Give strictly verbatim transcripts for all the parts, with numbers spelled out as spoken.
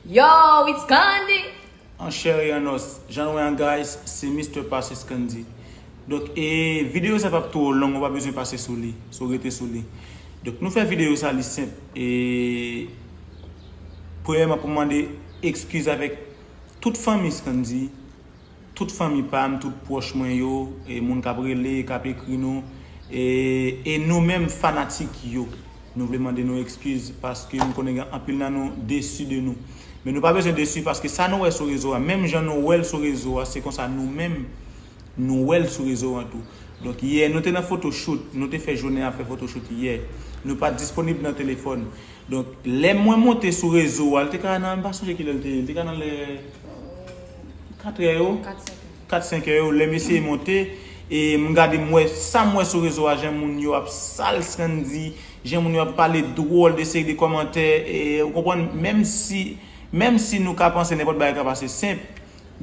Yo, it's Candy! An chè e an os, jan nou wè an guys, se Mister Pase Scandy. Donk, e videyo sa p ap twò long, ou pa bezwen pase sou li, si w rete sou li. Donk, nou fè videyo sa, li senp. E premyèman, pou mande ekskiz avèk tout fanmi Scandy, tout fanmi pa m, tout pwòch mwen yo, e moun k ap rele, k ap ekri nou, e, e nou menm fanatik yo. Nou vle mande nou ekskiz paske m konnen gen anpil nan nou desi de nou. Men nou pa bezwen desi paske sa nou wè sou rezo a, menm jan nou wè l sou rezo a, se konsa nou menm nou wè l sou rezo a tou. Donk yè nou te nan photoshoot, nou te fè jounen ap fè photoshoot yè. Nou pa t disponib nan telefòn. Donk lè mwen monte sou rezo a, l te ka nan, m pa sonje kilè l te ye, l te ka nan lè kat è yo, kat senk è yo, lè m eseye monte, e m gade m wè sa m wè sou rezo a, jan moun yo ap sal Scandy, jan moun yo ap pale dwòl de seri de kòmantè, e ou konprann, menm si, menm si nou ka panse nenpòt bagay ka pase senp,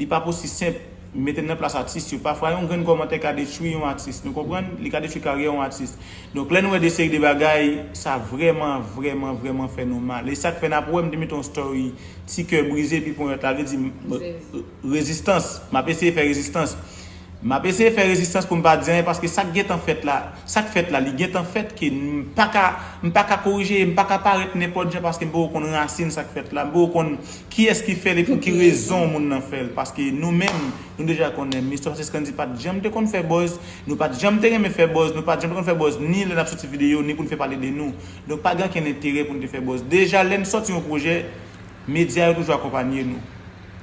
li pa osi senp. Mete n nan plas atis yo. Pafwa yon grenn kòmantè ka detwi yon atis. Nou konprann? Li ka detwi karyè yon atis. Donk lè nou wè de seri de bagay, sa vrèman, vrèman, vrèman fè nou mal. E sa k fè n ap wè m te mete yon story, ti kè brize, epi ponyèt la, vle di, rezistans. M ap eseye fè rezistans. M ap eseye fè rezistans pou m pa di anyen, paske sa k gentan fèt la, sa k fèt la, li gentan fèt ke m pa ka, m pa ka korije, m pa ka parèt nenpòt jan paske m poko konn rasin sa k fèt la, m poko konn kiyès ki fè l e pou ki rezon moun nan fè l. Paske nou menm, nou deja konnen, Mister Pase Scandy pa t janm te konn fè buzz, nou pa t janm te renmen fè buzz, nou pa t janm te konn fè buzz ni lè n ap soti videyo, ni pou n fè pale de nou. Donk pa gen ankenn enterè pou n te fè buzz. Deja, lè n sòti yon pwojè, medya yo toujou akonpanye nou.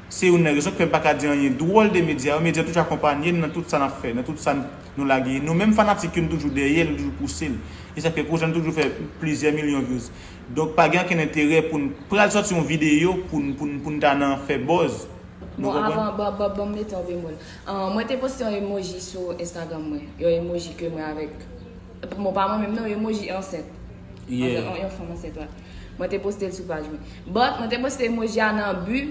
Se youn nan rezon k fè m pa ka di anyen dwòl de medya yo. Medya toujou akonpanye n nan tout sa n ap fè, nan tout sa n, nou lage. Nou menm fanatik yo, nou toujou dèyè l, nou toujou pouse l. E sa k fè pwojè nou toujou fè plizyè milyon views. Donk pa gen ankenn enterè pou n pral sòti yon videyo pou n, pou n, pou n ta nan fè buzz. Nou Bon, konprann? avan, ban, ban, ban m mete yon bemol. Ah, mwen te poste yon emoji sou Instagram mwen. Yon emoji ke mwen avèk. Bon, pa mwen menm non, yon emoji ansent. Yeah. Yon, yon fanm ansent, wè. Mwen te poste l sou paj mwen. But, mwen te poste emoji a nan bi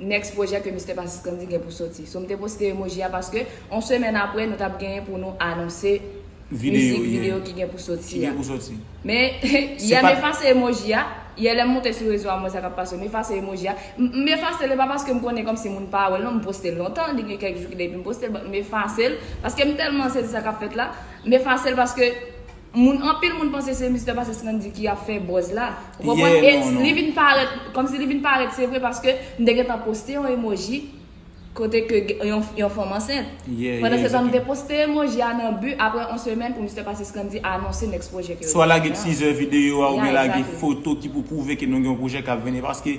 next pwojè ke Mister Pase Scandy gen pou soti. So, m te poste emoji a paske yon semèn apre, nou t ap genyen pou nou anonse Videyo, mizik, yeah. videyo ki gen pou soti Ki gen a. pou soti. Men, Se yè m pa efase emoji a. Yè lè m monte sou rezo a, m wè sa k ap pase. M efase emoji a. M, m efase l, e pa paske m konnen kòmsi moun pa wè l, non, m poste l lontan. Li gen kèk jou ki depi m poste l, but m efase l. Paske m tèlman sezi sa k ap fèt la. M efase l paske moun, anpil moun panse se Mister Pase Scandy ki ap fè buzz la. Ou Yeah, konprann? E non, non. li vin parèt, kòmsi li vin parèt, se vre, paske m te gentan poste yon emoji kote ke g-, yon, yon fanm ansent. Yeah, Pandan yeah, se tan, m te exactly. poste emoji a nan bi, apre yon semèn pou Mister Pase Scandy anonse next pwojè ke yo Swa gen lage la. teaser videyo a, Yeah, oubyen lage exactly. foto ki pou pwouve ke nou gen yon pwojè k ap vini. Paske,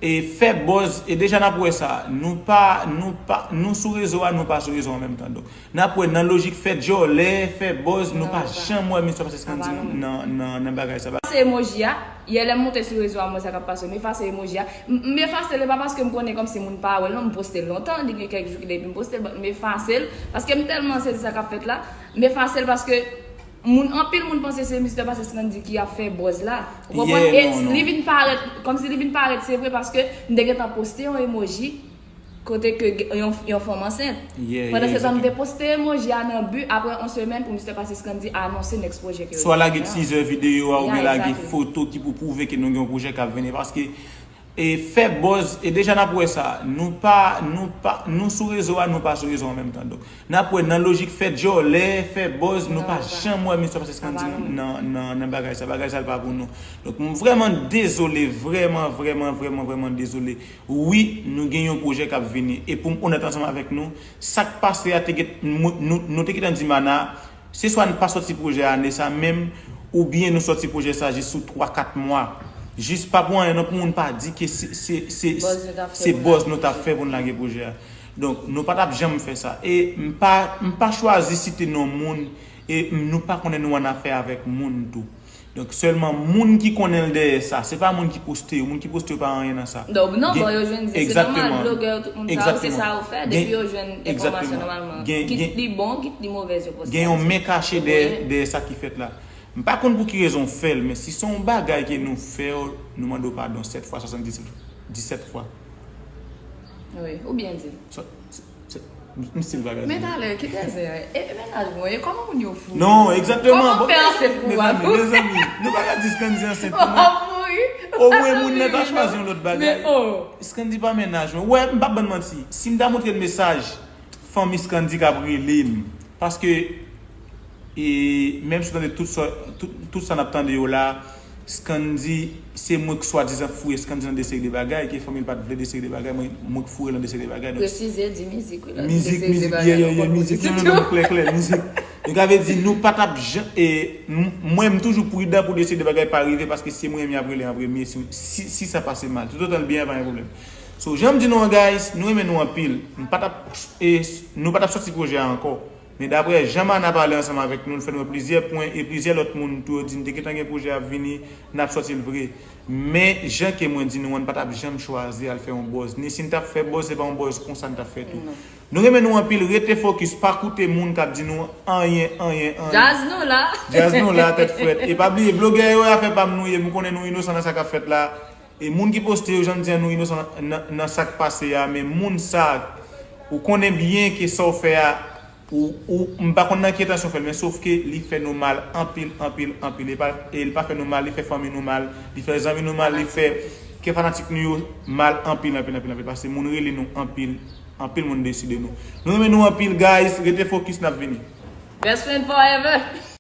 e, fè buzz, e deja n ap wè sa, nou pa, nou pa, nou sou rezo a, nou pa sou rezo an menm tan. Donk, n ap wè nan lojik fè djòlè, fè buzz, nou Non, pa nou pa. janm wè Mister Pase Scandy Avalon. nan, nan, nan bagay sa. Se emoji a, yè lè m monte sou rezo a, m wè sa k ap pase, m efase emoji a. M, m efase l, e pa paske m konnen kòmsi moun pa wè l, non, m poste l lontan, li gen kèk jou ki depi m poste l, but m efase l, paske m tèlman sezi sa k ap fèt la, m efase l paske moun, anpil moun panse se Mister Pase Scandy ki ap fè buzz la. Ou konprann? Yeah, E non, non. li vin parèt, kòmsi li vin parèt, se vre, paske m te gentan poste yon emoji kote ke g-, yon, yon fanm ansent. Yeah, Pandan yeah, se tan, m te exactly. poste emoji a nan bi, apre yon semèn pou Mister Pase Scandy anonse next pwojè ke yo Swa gen lage la. teaser videyo a, Yeah, oubyen lage exactly. foto ki pou pwouve ke nou gen yon pwojè k ap vini. Paske, e, fè buzz, e deja n ap wè sa, nou pa, nou pa, nou sou rezo a, nou pa sou rezo an menm tan. Donk, n ap wè nan lojik fè djòlè, fè buzz, nou Non, pa nou pa. janm wè Mister Pase Scandy Avalon. nan, nan, nan bagay sa. Bagay sa, l pa pou nou. Donk, m vrèman dezole, vrèman, vrèman, vrèman, vrèman dezole. Wi, nou gen yon pwojè k ap vini. E pou m onèt ansanm avèk nou, sa k pase a te gen, nou, nou, nou te gentan di Mana, se swa n pa sòti pwojè a ane sa menm, oubyen nou sòti pwojè sa jis sou twa, kat mwa. Jis pa pou anyen non, pou moun pa di ke se, se, se, Buzz nou t ap fè se pou buzz lage nou t ap pwojè. fè pou n lage pwojè a. Donk, nou pa t ap janm fè sa. E m pa, m pa chwazi site non moun, e m, nou pa konnen nou annafè avèk moun tou. Donk, sèlman moun ki konnen l dèyè sa, se pa moun ki poste yo. Moun ki poste yo pa anyen nan sa. Donk, non, Gen bon, yo jwenn di, se Egzakteman. nòmal, blogè yo, tout moun sa yo, se Egzakteman. sa yo fè, Gen depi yo jwenn Egzakteman. enfòmasyon nòmalman. Gen, Kit gen, li bon, kit li move, yo poste. gen yon men kache Yo dèyè, voye. dèyè sa ki fèt la. M pa konn pou ki rezon w fè l, men si se yon bagay ke nou fè w, nou mande w padon sèt fwa, swasanndisèt, disèt fwa. Wi, ou byen di l. Sa, se, se, m, m still pa ka di. Men talè, kite zen, e, e mennaj mwen, e kòman moun yo fou? Non, egzakteman. Kòman Bon, fè anse pou mezanmi, mezanmi, nou pa ka di Scandy ansent, non. Mouri. Omwen moun nan ta chwazi yon lòt bagay. Scandy pa mennaj mwen. Wè, m p ap bann manti. Si m ta montre l mesaj, fanmi Scandy k ap rele m. Paske, e, menm si w tande tout sa, tout, tout sa n ap tande yo la, Scandy, se mwen k swadizan foure Scandy nan de seri de bagay, ke fanmi l pa t vle de seri de bagay, mwen, mwen k foure l nan de seri de bagay. Donk, presize, di mizik, wi, la, mizik, mizik, yeah, yeah, yeah, mizik, non, non, non, klè, klè, mizik. Donk, sa vle di, nou pa t ap jan-, e, m-, mwen, m toujou pridan pou de seri de bagay pa rive, paske se mwen menm y ap rele an premye, si, si, si sa pase mal. Toutotan l byen, pa gen pwoblèm. So, jan m di nou an, guys, nou renmen nou anpil. M pa t ap, e, nou pa t ap sòti pwojè a ankò. Men daprè jan Mana pale ansanm avèk nou, l fè n wè plizyè pwen e plizyè lòt moun tou yo di n te gentan gen pwojè ap vini, n ap sòti l vre. Men jan ke mwen di nou an, n pa t ap janm chwazi al fè yon buzz. Ni si n t ap fè buzz, se pa yon buzz konsa n t ap fè tou. Nou renmen nou anpil, rete fokis, pa koute moun k ap di nou anyen, anyen, anyen. Djaz nou la. Djaz nou la, tèt frèt. E pa bliye, blogè yo, afè pa m nou ye, m konnen nou inosan nan sa k ap fèt la. E moun ki poste yo, jan m di an, nou inosan nan, nan, nan sa k pase a, men moun sa, ou konnen byen ke sa w fè a, ou, ou, m pa konn nan ki entansyon w fè l, men sof ke li fè nou mal anpil, anpil, anpil. E pa, e li pa fè nou mal, li fè fanmi nou mal, li fè zanmi nou mal, li fè kè fanatik nou yo mal anpil, anpil, anpil, anpil. Paske moun rele nou anpil, anpil moun deside nou. Nou renmen nou anpil, guys, rete fokis, n ap vini. Best friend forever.